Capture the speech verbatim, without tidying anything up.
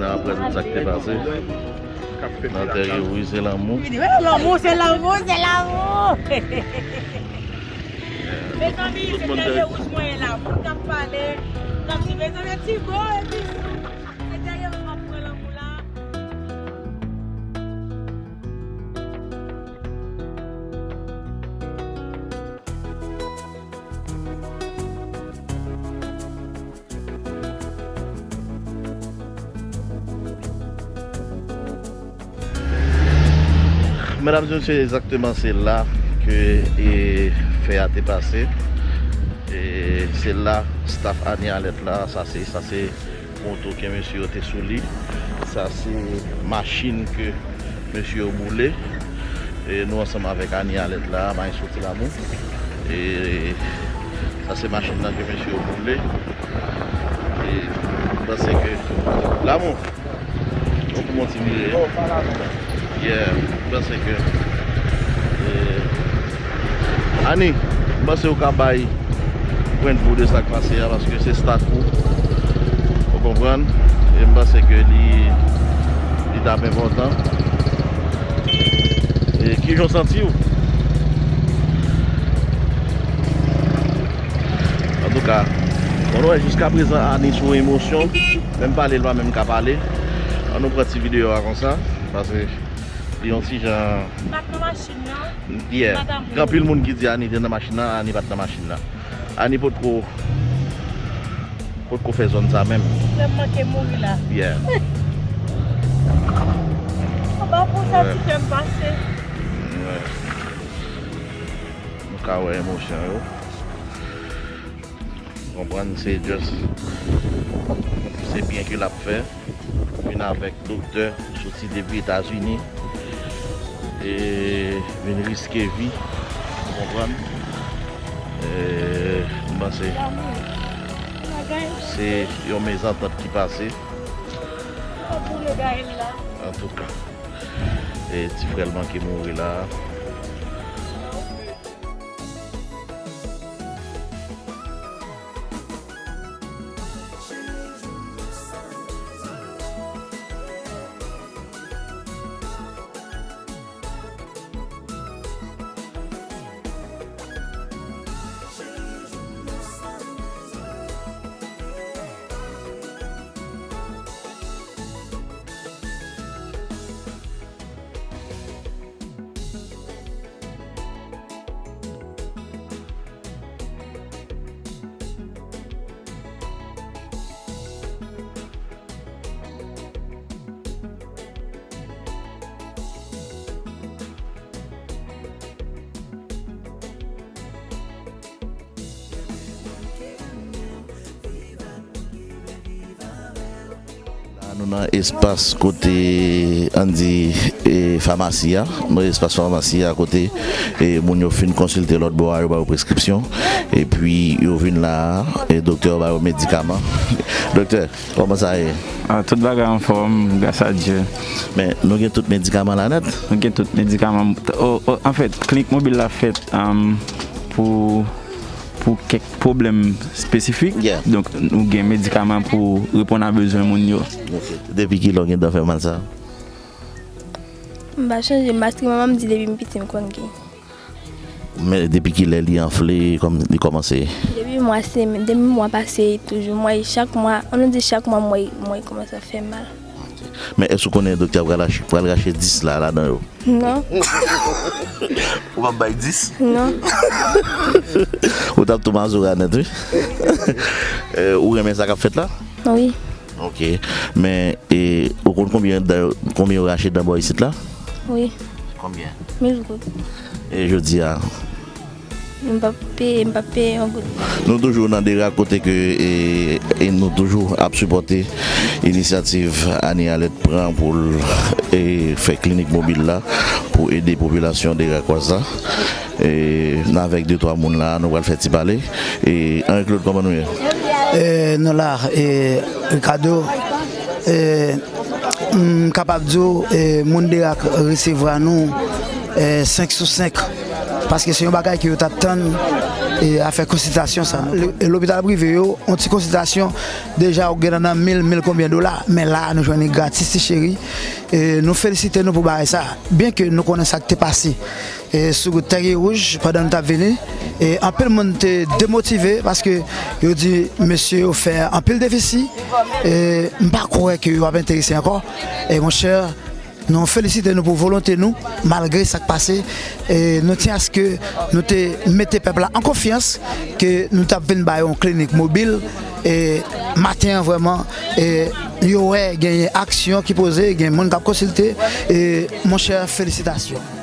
Apre tout sa k te pase nan Tè Wouj, se lanmou. Lanmou, se lanmou, se lanmou. Mezanmi, se Tè Wouj mwen ye la. Moun k ap pale, k ap di, mezanmi, ti bo, epi se Tè Wouj m ap pran lanmou la. Medam e mesye, egzakteman se la ke, e, fè a te pase. E se la staff Annie Alerte la, sa se, sa se moto ke mesye yo te sou li. Sa se machin ke mesye yo boule. E nou ansanm avèk Annie Alerte la, Maestro Ti Lamou. E sa se machin nan ke mesye yo boule. E m panse ke Lamou, ou pou monte vire. Yeah, m panse ke, e, Annie, m panse ou ka bay pwennvi w de sa k pase a, paske se staff ou. Ou konprann? E m panse ke li, li t ap enpòtan. E kijan w santi w? Antouka, bon, nou wè jiska prezan Annie sou emosyon. Menm pale, l pa menm ka pale. Ann nou pran ti videyo a konsa, paske li yon ti jan. M pa t nan machin nan. Yeah. M pa t amou. Gen anpil moun ki di Annie te nan machin nan, Annie pa t nan machin nan. Annie potko, potko fè zòn sa menm. Frè m manke mouri la. Yeah. Anba pou sa ti frè m pase. Nou ka wè emosyon yo. Konprann, se just, se byen ke l ap fè. Vin avèk doktè, soti depi Etazini, e vin riske vi, ou konprann? E m panse se yon mezantant ki pase. Antouka, e ti frè l manke mouri la. La, nou nan espas kote, ann di, e, famasi a. Nou espas famasi a kote, e, moun yo fin konsilte lòt bò a, yo ba yo preskripsyon. Epi, yo vin la a, e, doktè yo ba yo medikaman. Doktè, kòman sa ye? Ah, tout bagay anfòm, gras a Dye. Men, nou gen tout medikaman la nèt? Nou gen tout medikaman. O, o, anfèt, klinik mobil la fèt, um, pou, pou kèk pwoblèm espesifik. Yeah. Donk, nou gen medikaman pou reponn a bezwen moun yo. Ok. Depi kilè w gen dan fè mal sa? M pa chanje mask, manman m di depi m piti m konn gen. Men depi kilè li anfle, kòm, li kòmanse? Depi mwa se, depi mwa pase, toujou m wè chak mwa, ann nou di chak mwa m wè, m wè kòmanse ap fè mal. Ok. Men èske w konnen doktè a pral rache, pral rache dis la, ladan yo? Non. Ou p ap bay dis? Non. Ou t ap tou mazora nèt, wi. Eh, ou renmen sa k ap fèt la? Wi. Ok. Men, e, ou konn konbyen dan, konbyen yo rache dan bò isit la? Wi. Konbyen? Mil goud. E jodi a? M p ap peye, m p ap peye yon goud. Nou toujou nan Dera kote ke, e, e nou toujou ap sipòte inisyativ Annie Alerte pran pou l, e, fè klinik mobil la pou ede popilasyon Dera kwa sa. E, n avèk de twa moun la, nou pral fè ti pale. E, Henri Claude, kòman nou ye? E, nou la, e, Ricardo, e, m kapab di w, e, moun Dera k resevwa nou, e, senk sou senk. Paske se yon bagay ke yo t ap tann, e afè konsiltasyon sa. Lopital prive yo, yon ti konsiltasyon, deja ou gen nan mil, mil konbyen dola, men la a nou jwenn li gratis, ti cheri. E nou felisite nou pou bagay sa, byenke nou konnen sa k te pase e sou Tègè Wouj pandan nou t ap vini. E anpil moun te demotive paske yo di mesye yo fè anpil defisi. E m pa kwè ke yo ap enterese ankò. E monchè, nou felisite nou pou volonte nou, malgre sa k pase. E nou tyen aske nou te mete pèp la an konfyans ke nou t ap vin ba yo yon klinik mobil. E maten an vrèman, e yo wè genyen aksyon ki poze, gen moun k ap konsilte. E monchè, felisitasyon.